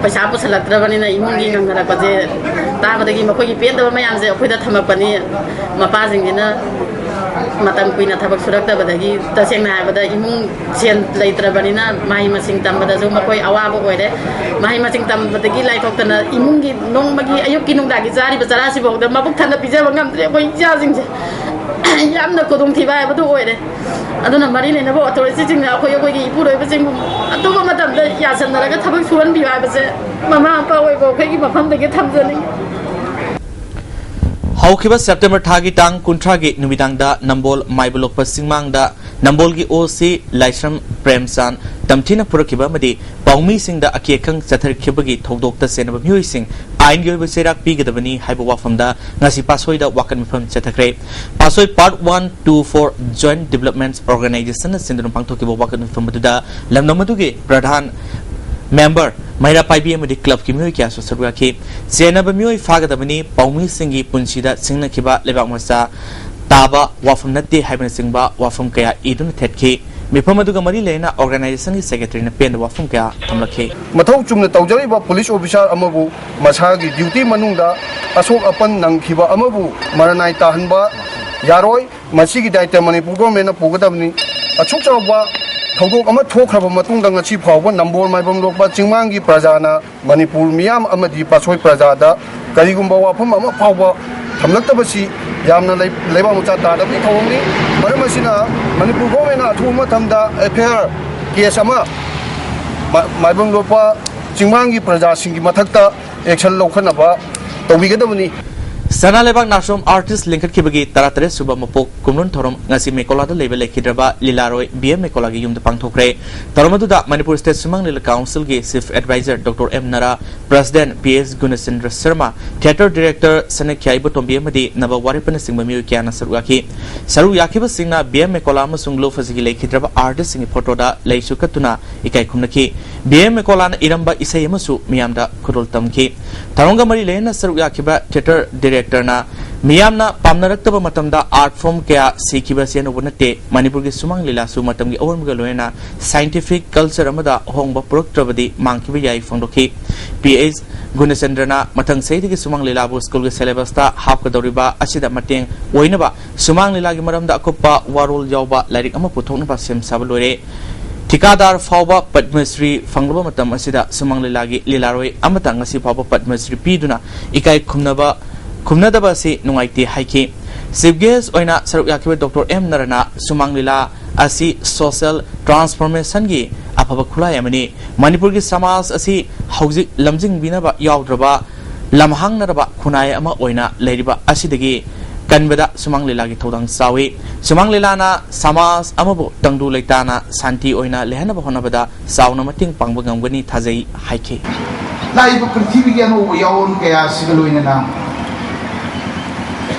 ꯄꯩꯁꯥ ꯄꯨꯁꯜꯂꯛꯇ꯭ꯔꯕꯅꯤꯅ ꯏꯃꯨꯡꯒꯤ ꯉꯝꯅꯔꯛꯄꯁꯦ ꯇꯥꯕꯗꯒꯤ ꯃꯈꯣꯏꯒꯤ ꯄꯦꯟꯗꯕ ꯃꯌꯥꯝꯁꯦ ꯑꯩꯈꯣꯏꯗ ꯊꯝꯃꯛꯄꯅꯤ꯫ ꯃꯄꯥꯁꯤꯡꯁꯤꯅ ꯃꯇꯝ ꯀꯨꯏꯅ ꯊꯕꯛ ꯁꯨꯔꯛꯇꯕꯗꯒꯤ ꯇꯁꯦꯡꯅ ꯍꯥꯏꯔꯕꯗ ꯏꯃꯨꯡ ꯁꯦꯟ ꯂꯩꯇ꯭ꯔꯕꯅꯤꯅ ꯃꯍꯩ ꯃꯁꯤꯡ ꯇꯝꯕꯗꯁꯨ ꯃꯈꯣꯏ ꯑꯋꯥꯕ ꯑꯣꯏꯔꯦ꯫ ꯃꯍꯩ ꯃꯁꯤꯡ ꯇꯝꯕꯗꯒꯤ ꯂꯥꯏꯊꯣꯛꯇꯅ ꯏꯃꯨꯡꯒꯤ ꯅꯣꯡꯃꯒꯤ ꯑꯌꯨꯛꯀꯤ ꯅꯨꯡꯗꯥꯡꯒꯤ ꯆꯥꯔꯤꯕ ꯆꯔꯥꯁꯤꯐꯥꯎꯗ ꯃꯕꯨꯛ ꯊꯟꯅ ꯄꯤꯖꯕ ꯉꯝꯗ꯭ꯔꯦ ꯑꯩꯈꯣꯏ ꯏꯆꯥꯁꯤꯡꯁꯦ꯫ ꯌꯥꯝꯅ ꯈꯨꯗꯣꯡꯊꯤꯕ ꯍꯥꯏꯕꯗꯨ ꯑꯣꯏꯔꯦ꯫ ꯑꯗꯨꯅ ꯃꯔꯤ ꯂꯩꯅꯕ ꯑꯣꯊꯣꯔꯤꯇꯤꯁꯤꯡꯅ ꯑꯩꯈꯣꯏ, ꯑꯩꯈꯣꯏꯒꯤ ꯏꯄꯨꯔꯣꯏꯕꯁꯤꯡꯕꯨ ꯑꯇꯣꯞꯄ ꯃꯇꯝꯗ ꯌꯥꯁꯟꯅꯔꯒ ꯊꯕꯛ ꯁꯨꯍꯟꯕꯤꯌꯨ ꯍꯥꯏꯕꯁꯦ ꯃꯃꯥ ꯃꯄꯥ ꯑꯣꯏꯕ ꯑꯩꯈꯣꯏꯒꯤ ꯃꯐꯝꯗꯒꯤ ꯊꯝꯖꯅꯤꯡꯏ꯫ ꯍꯧꯈꯤꯕ ꯁꯦꯞꯇꯦꯝꯕꯔ ꯊꯥꯒꯤ ꯇꯥꯡ ꯀꯨꯟꯊ꯭ꯔꯥꯒꯤ ꯅꯨꯃꯤꯗꯥꯡꯗ ꯅꯝꯕꯣꯜ ꯃꯥꯏꯕꯂꯣꯛꯄ ꯆꯤꯡꯃꯥꯡꯗ ꯅꯝꯕꯣꯜꯒꯤ ꯑꯣ ꯁꯤ ꯂꯥꯏꯁ꯭ꯔꯝ ꯄ꯭ꯔꯦꯝꯆꯥꯟ ꯇꯝꯊꯤꯅ ꯐꯨꯔꯛꯈꯤꯕ ꯑꯃꯗꯤ ꯄꯥꯎꯃꯤꯁꯤꯡꯗ ꯑꯀꯤ ꯑꯈꯪ ꯆꯠꯊꯔꯛꯈꯤꯕꯒꯤ ꯊꯧꯗꯣꯛꯇ ꯆꯦꯟꯅꯕ ꯃꯤꯑꯣꯏꯁꯤꯡ ꯑꯥꯏꯟꯒꯤ ꯑꯣꯏꯕ ꯆꯩꯔꯥꯛ ꯄꯤꯒꯗꯕꯅꯤ ꯍꯥꯏꯕ ꯋꯥꯐꯝꯗ ꯉꯁꯤ ꯄꯥꯠꯁꯣꯏꯗ ꯋꯥꯀꯠ ꯃꯤꯐꯝ ꯆꯠꯊꯈ꯭ꯔꯦ꯫ ꯄꯥꯠꯁꯣꯏ Part one two four Joint Development Organization ꯅ ꯁꯤꯟꯗꯨꯅ ꯄꯥꯡꯊꯣꯛꯈꯤꯕ ꯋꯥꯀꯠ ꯃꯤꯐꯝ ꯑꯗꯨꯗ ꯂꯝꯗꯝ ꯑꯗꯨꯒꯤ ꯄ꯭ꯔꯙꯥꯟ, ꯃꯦꯝꯕꯔ, ꯃꯩꯔꯥ ꯄꯥꯏꯕꯤ ꯑꯃꯗꯤ ꯀ꯭ꯂꯕꯀꯤ ꯃꯤꯑꯣꯏ ꯀꯌꯥꯁꯨ ꯁꯔꯨꯛ ꯌꯥꯈꯤ꯫ ꯆꯦꯟꯅꯕ ꯃꯤꯑꯣꯏ ꯐꯥꯒꯗꯕꯅꯤ, ꯄꯥꯎꯃꯤꯁꯤꯡꯒꯤ ꯄꯨꯟꯁꯤꯗ ꯁꯤꯡꯅꯈꯤꯕ ꯂꯩꯕꯥꯛ ꯃꯆꯥ ꯇꯥꯕ ꯋꯥꯐꯝ ꯅꯠꯇꯦ ꯍꯥꯏꯕꯅꯆꯤꯡꯕ ꯋꯥꯐꯝ ꯀꯌꯥ ꯏꯗꯨꯅ ꯊꯦꯠꯈꯤ꯫ ꯃꯤꯐꯝ ꯑꯗꯨꯒ ꯃꯔꯤ ꯂꯩꯅꯅ organization ꯒꯤ secretary ꯅ ꯄꯦꯟꯗꯕ ꯋꯥꯐꯝ ꯀꯌꯥ ꯊꯝꯂꯛꯈꯤ꯫ ꯃꯊꯧ ꯆꯨꯝꯅ ꯇꯧꯖꯔꯤꯕ ꯄꯨꯂꯤꯁ ꯑꯣꯐꯤꯁꯥꯔ ꯑꯃꯕꯨ ꯃꯁꯥꯒꯤ ꯗ꯭ꯌꯨꯇꯤ ꯃꯅꯨꯡꯗ ꯑꯁꯣꯛ ꯑꯄꯟ ꯅꯪꯈꯤꯕ ꯑꯃꯕꯨ ꯃꯔꯅꯥꯏ ꯇꯥꯍꯟꯕ ꯌꯥꯔꯣꯏ꯫ ꯃꯁꯤꯒꯤ ꯗꯥꯏꯇ ꯃꯅꯤꯄꯨꯔ ꯒꯣꯔꯃꯦꯟꯅ ꯄꯨꯒꯗꯕꯅꯤ꯫ ꯑꯁꯨꯛ ꯆꯥꯎꯕ ꯊꯧꯗꯣꯛ ꯑꯃ ꯊꯣꯛꯈ꯭ꯔꯕ ꯃꯇꯨꯡꯗ ꯉꯁꯤ ꯐꯥꯎꯕ ꯅꯝꯕꯣꯜ ꯃꯥꯏꯕꯝ ꯂꯣꯛꯄ ꯆꯤꯡꯃꯥꯡꯒꯤ ꯄ꯭ꯔꯖꯥꯅ ꯃꯅꯤꯄꯨꯔ ꯃꯤꯌꯥꯝ ꯑꯃꯗꯤ ꯄꯥꯠꯁꯣꯏ ꯄ꯭ꯔꯖꯥꯗ ꯀꯔꯤꯒꯨꯝꯕ ꯋꯥꯐꯝ ꯑꯃ ꯐꯥꯎꯕ ꯊꯝꯂꯛꯇꯕꯁꯤ ꯌꯥꯝꯅ ꯂꯩ-, ꯂꯩꯕꯥꯛ ꯃꯆꯥ ꯇꯥꯗꯕꯒꯤ ꯊꯧꯑꯣꯡꯅꯤ꯫ ꯃꯔꯝ ꯑꯁꯤꯅ ꯃꯅꯤꯄꯨꯔ ꯒꯣꯔꯃꯦꯟꯅ ꯑꯊꯨꯕ ꯃꯇꯝꯗ ꯑꯦꯐ ꯑꯥꯏ ꯑꯥꯔ ꯀꯦꯁ ꯑꯃ ꯃ-, ꯃꯥꯏꯕꯝ ꯂꯣꯛꯄ ꯆꯤꯡꯃꯥꯡꯒꯤ ꯄ꯭ꯔꯖꯥꯁꯤꯡꯒꯤ ꯃꯊꯛꯇ ꯑꯦꯛꯁꯟ ꯂꯧꯈꯠꯅꯕ ꯇꯧꯕꯤꯒꯗꯕꯅꯤ꯫ ꯁꯅꯥ ꯂꯩꯕꯥꯛ ꯅꯥꯁꯣꯝ ꯑꯥꯔꯇꯤꯁ ꯂꯤꯡꯈꯠꯈꯤꯕꯒꯤ ꯇꯔꯥꯇꯔꯦꯠ ꯁꯨꯕ ꯃꯄꯣꯛ ꯀꯨꯝꯂꯣꯟ ꯊꯧꯔꯝ ꯉꯁꯤ ꯃꯦꯀꯣꯂꯥꯗ ꯂꯩꯕ ꯂꯩꯈꯤꯗ꯭ꯔꯕ ꯂꯤꯂꯥꯔꯣꯏ ꯕꯤ ꯑꯦꯝ ꯃꯦꯀꯣꯂꯥꯒꯤ ꯌꯨꯝꯗ ꯄꯥꯡꯊꯣꯛꯈ꯭ꯔꯦ꯫ ꯊꯧꯔꯝ ꯑꯗꯨꯗ ꯃꯅꯤꯄꯨꯔ ꯁ꯭ꯇꯦꯠ ꯁꯨꯃꯥꯡ ꯂꯤꯂꯥ ꯀꯥꯎꯟꯁꯤꯜꯒꯤ chief adviser doctor M Nara, president P S Gunachandra Sharma, theatre director Sanakhya Ibotombi ꯑꯃꯗꯤ ꯅꯕ ꯋꯥꯔꯦꯞꯄꯅꯆꯤꯡꯕ ꯃꯤꯑꯣꯏ ꯀꯌꯥꯅ ꯁꯔꯨꯛ ꯌꯥꯈꯤ꯫ ꯁꯔꯨꯛ ꯌꯥꯈꯤꯕꯁꯤꯡꯅ ꯕꯤ ꯑꯦꯝ ꯃꯦꯀꯣꯂꯥ ꯑꯃꯁꯨꯡ ꯂꯨꯞ ꯑꯁꯤꯒꯤ ꯂꯩꯈꯤꯗ꯭ꯔꯕ ꯑꯥꯔꯇꯤꯁꯁꯤꯡꯒꯤ ꯐꯣꯇꯣꯗ ꯂꯩꯁꯨ ꯀꯠꯇꯨꯅ ꯏꯀꯥꯏ ꯈꯨꯝꯅꯈꯤ꯫ ꯕꯤ ꯑꯦꯝ ꯃꯦꯀꯣꯂꯥꯅ ꯏꯔꯝꯕ ꯏꯁꯩ ꯑꯃꯁꯨ ꯃꯤꯌꯥꯝꯗ ꯈꯨꯗꯣꯜ ꯇꯝꯈꯤ꯫ ꯊꯧꯔꯝꯒ ꯃꯔꯤ ꯂꯩꯅꯅ ꯁꯔꯨꯛ ꯌꯥꯈꯤꯕ ꯊꯤꯌꯦꯇꯔ ꯗꯤꯔꯦꯛꯇꯔꯅ ꯃꯤꯌꯥꯝꯅ ꯄꯥꯝꯅꯔꯛꯇꯕ ꯃꯇꯝꯗ ꯑꯥꯔꯠ ꯐꯣꯔꯝ ꯀꯌꯥ ꯁꯤꯈꯤꯕ ꯑꯁꯤ ꯑꯅꯧꯕ ꯅꯠꯇꯦ꯫ ꯃꯅꯤꯄꯨꯔꯒꯤ ꯁꯨꯃꯥꯡ ꯂꯤꯂꯥꯁꯨ ꯃꯇꯝꯒꯤ ꯑꯑꯣꯟꯕꯒ ꯂꯣꯏꯅꯅ ꯁꯥꯏꯟꯇꯤꯐꯤꯛ ꯀꯜꯆꯔ ꯑꯃꯗ ꯑꯍꯣꯡꯕ ꯄꯨꯔꯛꯇ꯭ꯔꯕꯗꯤ ꯃꯥꯡꯈꯤꯕ ꯌꯥꯏ ꯐꯣꯡꯗꯣꯛꯈꯤ꯫ ꯄꯤ ꯑꯦꯁ ꯒꯨꯅꯆꯟꯗ꯭ꯔꯅ ꯃꯊꯪ ꯆꯍꯤꯗꯒꯤ ꯁꯨꯃꯥꯡ ꯂꯤꯂꯥꯕꯨ ꯁ꯭ꯀꯨꯜꯒꯤ ꯁꯦꯂꯦꯕꯁꯇ ꯍꯥꯞꯀꯗꯧꯔꯤꯕ ꯑꯁꯤꯗ ꯃꯇꯦꯡ ꯑꯣꯏꯅꯕ ꯁꯨꯃꯥꯡ ꯂꯤꯂꯥꯒꯤ ꯃꯔꯝꯗ ꯑꯀꯨꯞꯄ ꯋꯥꯔꯣꯜ ꯌꯥꯎꯕ ꯂꯥꯏꯔꯤꯛ ꯑꯃ ꯄꯨꯊꯣꯛꯅꯕ ꯁꯦꯝ ꯁꯥꯕ ꯂꯣꯏꯔꯦ꯫ ꯊꯤꯀꯥꯗꯥꯔ ꯐꯥꯎꯕ ꯄꯗꯃꯁ꯭ꯔꯤ ꯐꯪꯂꯕ ꯃꯇꯝ ꯑꯁꯤꯗ ꯁꯨꯃꯥꯡ ꯂꯤꯂꯥꯒꯤ ꯂꯤꯂꯥꯔꯣꯏ ꯑꯃꯇ ꯉꯁꯤ ꯐꯥꯎꯕ ꯄꯗꯃꯁ꯭ꯔꯤ ꯄꯤꯗꯨꯅ ꯏꯀꯥꯏ ꯈꯨꯝꯅꯕ, ꯈꯨꯝꯅꯗꯕ ꯑꯁꯤ ꯅꯨꯡꯉꯥꯏꯇꯦ ꯍꯥꯏꯈꯤ꯫ Chief guest ꯑꯣꯏꯅ ꯁꯔꯨꯛ ꯌꯥꯈꯤꯕ ꯗꯣꯛꯇꯔ ꯑꯦꯝ ꯅꯔꯅ ꯁꯨꯃꯥꯡ ꯂꯤꯂꯥ ꯑꯁꯤ social transformationꯒꯤ ꯑꯐꯕ ꯈꯨꯠꯂꯥꯏ ꯑꯃꯅꯤ꯫ ꯃꯅꯤꯄꯨꯔꯒꯤ ꯁꯃꯥꯖ ꯑꯁꯤ ꯍꯧꯖꯤꯛ ꯂꯝꯖꯤꯡꯕꯤꯅꯕ ꯌꯥꯎꯗ꯭ꯔꯕ ꯂꯝꯍꯥꯡꯅꯔꯕ ꯈꯨꯟꯅꯥꯏ ꯑꯃ ꯑꯣꯏꯅ ꯂꯩꯔꯤꯕ ꯑꯁꯤꯗꯒꯤ ꯀꯟꯕꯗ ꯁꯨꯃꯥꯡ ꯂꯤꯂꯥꯒꯤ ꯊꯧꯗꯥꯡ ꯆꯥꯎꯏ꯫ ꯁꯨꯃꯥꯡ ꯂꯤꯂꯥꯅ ꯁꯃꯥꯖ ꯑꯃꯕꯨ ꯇꯪꯗꯨ ꯂꯩꯇꯥꯅ ꯁꯥꯟꯇꯤ ꯑꯣꯏꯅ ꯂꯩꯍꯟꯅꯕ ꯍꯣꯠꯅꯕꯗ ꯆꯥꯎꯅ ꯃꯇꯦꯡ ꯄꯥꯡꯕ ꯉꯝꯒꯅꯤ ꯊꯥꯖꯩ ꯍꯥꯏꯈꯤ꯫ ꯂꯥꯛꯏꯕ ꯄ꯭ꯔꯤꯊꯤꯕꯤꯒꯤ ꯑꯅꯧꯕ ꯌꯥꯑꯣꯟ ꯀꯌꯥ ꯑꯁꯤꯒ ꯂꯣꯏꯅꯅ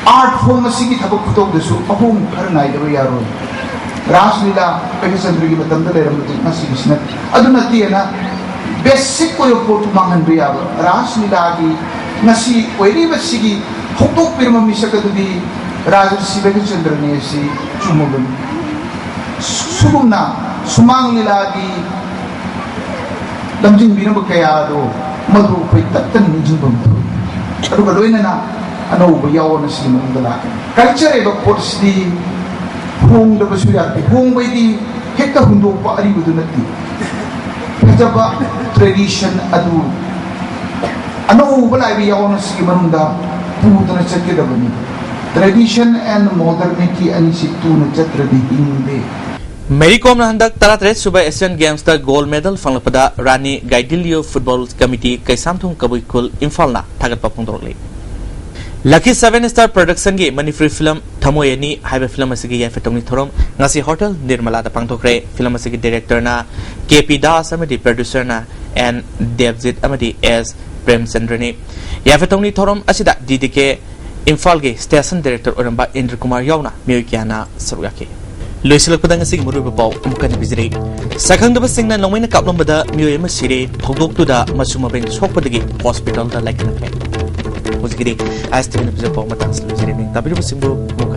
art form ꯑꯁꯤꯒꯤ ꯊꯕꯛ ꯈꯨꯇꯧꯗꯁꯨ ꯑꯍꯣꯡꯕ ꯈꯔ ꯅꯥꯏꯗꯕ ꯌꯥꯔꯣꯏ꯫ ꯔꯥꯁ ꯂꯤꯂꯥ ꯕꯤꯀꯤꯆꯟꯗ꯭ꯔꯒꯤ ꯃꯇꯝꯗ ꯂꯩꯔꯝꯕꯗꯨ ꯉꯁꯤꯒꯤꯁꯤꯅ ꯑꯗꯨ ꯅꯠꯇꯦꯅ basic ꯑꯣꯏꯕ ꯄꯣꯠꯇꯨ ꯃꯥꯡꯍꯟꯕ ꯌꯥꯕ ꯔꯥꯁ ꯂꯤꯂꯥꯒꯤ ꯉꯁꯤ ꯑꯣꯏꯔꯤꯕꯁꯤꯒꯤ ꯍꯧꯗꯣꯛꯄꯤꯔꯝꯕ ꯃꯤꯁꯛ ꯑꯗꯨꯗꯤ ꯔꯥꯖꯔꯁꯤ ꯕꯤꯀꯤꯆꯟꯗ꯭ꯔꯅꯤ ꯑꯁꯤ ꯆꯨꯝꯃꯕꯅꯤ꯫ ꯁꯨꯒꯨꯝꯅ ꯁꯨꯃꯥꯡ ꯂꯤꯂꯥꯒꯤ ꯂꯝꯖꯤꯡꯕꯤꯔꯝꯕ ꯀꯌꯥ ꯑꯗꯣ ꯃꯗꯨ ꯑꯩꯈꯣꯏ ꯇꯠꯇꯅ ꯅꯤꯡꯁꯤꯡꯐꯝ ꯊꯣꯛꯏ꯫ ꯑꯗꯨꯒ ꯂꯣꯏꯅꯅ ꯑꯅꯧꯕ ꯌꯥꯑꯣꯟ ꯑꯁꯤꯒꯤ ꯃꯅꯨꯡꯗ ꯂꯥꯛꯀꯅꯤ꯫ Culture ꯍꯥꯏꯕ ꯄꯣꯠꯁꯤꯗꯤ ꯍꯣꯡꯗꯕꯁꯨ ꯌꯥꯗꯦ꯫ ꯍꯣꯡꯕꯩꯗꯤ ꯍꯦꯛꯇ ꯍꯨꯟꯗꯣꯛꯄ ꯑꯔꯤꯕꯗꯨ ꯅꯠꯇꯦ꯫ ꯐꯖꯕ tradition ꯑꯗꯨ ꯑꯅꯧꯕ ꯂꯥꯛꯏꯕ ꯌꯥꯑꯣꯟ ꯑꯁꯤꯒꯤ ꯃꯅꯨꯡꯗ ꯄꯨꯗꯨꯅ ꯆꯠꯀꯗꯕꯅꯤ꯫ Tradition and modernity ꯑꯅꯤꯁꯤ ꯇꯨꯅ ꯆꯠꯇ꯭ꯔꯗꯤ ꯍꯤꯡꯗꯦ꯫ ꯃꯦꯔꯤ ꯀꯣꯝꯅ ꯍꯟꯗꯛ ꯇꯔꯥꯇꯔꯦꯠ ꯁꯨꯕ Asian Gamesꯇ gold medal ꯐꯪꯂꯛꯄꯗ ꯔꯥꯅꯤ ꯒꯥꯏꯗꯤꯟꯂꯤꯌꯣ Football Committee, ꯀꯩꯁꯥꯝꯊꯣꯡ ꯀꯕꯨꯏ ꯈꯨꯜ, ꯏꯝꯐꯥꯜꯅ ꯊꯥꯒꯠꯄ ꯐꯣꯡꯗꯣꯔꯛꯂꯤ꯫ Lucky Seven Star Productionꯒꯤ Manipuri film ꯊꯃꯣꯏ ꯑꯅꯤ ꯍꯥꯏꯕ film ꯑꯁꯤꯒꯤ ꯌꯥꯏꯐ ꯊꯧꯅꯤ ꯊꯧꯔꯝ ꯉꯁꯤ Hotel ꯅꯤꯔꯃꯂꯥꯗ ꯄꯥꯡꯊꯣꯛꯈ꯭ꯔꯦ꯫ Film ꯑꯁꯤꯒꯤ directorꯅ ꯀꯦ ꯄꯤ ꯗꯥꯁ ꯑꯃꯗꯤ producerꯅ ꯑꯦꯟ ꯗꯦꯕꯖꯤꯠ ꯑꯃꯗꯤ ꯑꯦꯁ ꯄ꯭ꯔꯦꯝꯆꯟꯗ꯭ꯔꯅꯤ꯫ ꯌꯥꯏꯐ ꯊꯧꯅꯤ ꯊꯧꯔꯝ ꯑꯁꯤꯗ ꯗꯤ ꯗꯤ ꯀꯦ ꯏꯝꯐꯥꯜꯒꯤ station director ꯑꯣꯏꯔꯝꯕ ꯏꯟꯗ꯭ꯔ ꯀꯨꯃꯥꯔ ꯌꯥꯎꯅ ꯃꯤꯑꯣꯏ ꯀꯌꯥꯅ ꯁꯔꯨꯛ ꯌꯥꯈꯤ꯫ ꯂꯣꯏꯁꯤꯜꯂꯛꯄꯗ ꯉꯁꯤꯒꯤ ꯃꯔꯨꯑꯣꯏꯕ ꯄꯥꯎ ꯑꯃꯨꯛ ꯍꯟꯅ ꯄꯤꯖꯔꯤ꯫ ꯁꯛꯈꯪꯗꯕꯁꯤꯡꯅ ꯅꯣꯡꯃꯩꯅ ꯀꯥꯞꯂꯝꯕꯗ ꯃꯤꯑꯣꯏ ꯑꯃ ꯁꯤꯔꯦ꯫ ꯊꯧꯗꯣꯛꯇꯨꯗ ꯃꯆꯨ ꯃꯕꯦꯡ ꯁꯣꯛꯄꯗꯒꯤ hospitalꯗ ꯂꯥꯏꯀꯠꯅꯈ꯭ꯔꯦ꯫ ꯍꯧꯖꯤꯛꯀꯤꯗꯤ ꯑꯥꯏ ꯑꯦꯁ ꯇꯤ ꯚꯤꯅ ꯄꯤꯖꯕ ꯄꯥꯎ ꯃꯇꯥꯡꯁꯤꯗ ꯂꯣꯏꯖꯔꯦ꯫ ꯅꯤꯡ ꯇꯥꯕꯤꯔꯤꯕꯁꯤꯡꯕꯨ ꯑꯃꯨꯛ